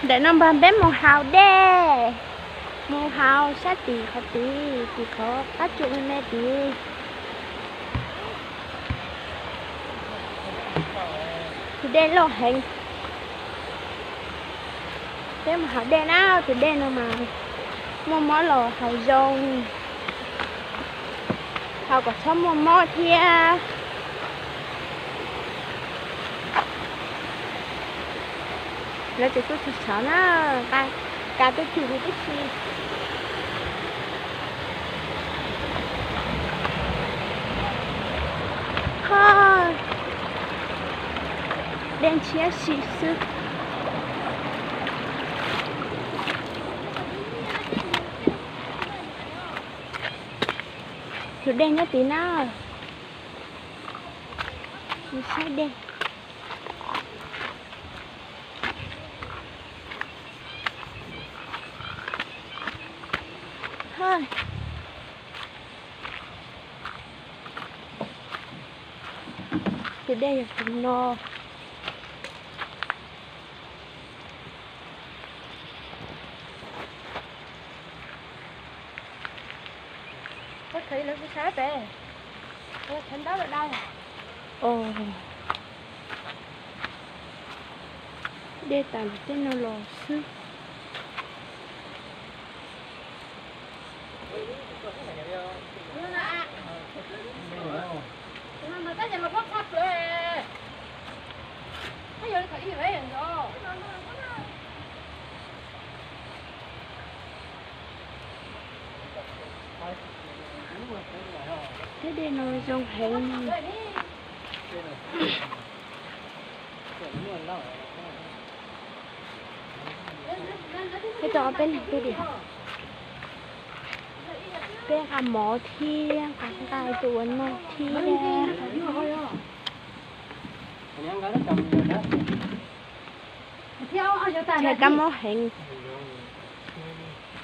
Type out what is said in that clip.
Ntawm no npag peb mus haus dej, mus haus sab tim qhov tid, tim qhov qab tsuas me me tid. Tus dej loj heev. Peb mus haus dej na, tus dej no mas muaj mob los haus zoo, haus kom txhob muaj mob thiab. Lawv tseem tuaj txog saud na, ka tuaj txog tib si. Dej ntshiab si xwb. Tus dej nyob tid na. Mus saib dej. Tus dej yog tus no. Dej tas ntawm tej no los xwb. Tej dej no zoo heev. Peb tau ob peb leeg peb diam, peb nqa mov thiab nqa nqaij tuaj ua noj thiab. Kab mob heev.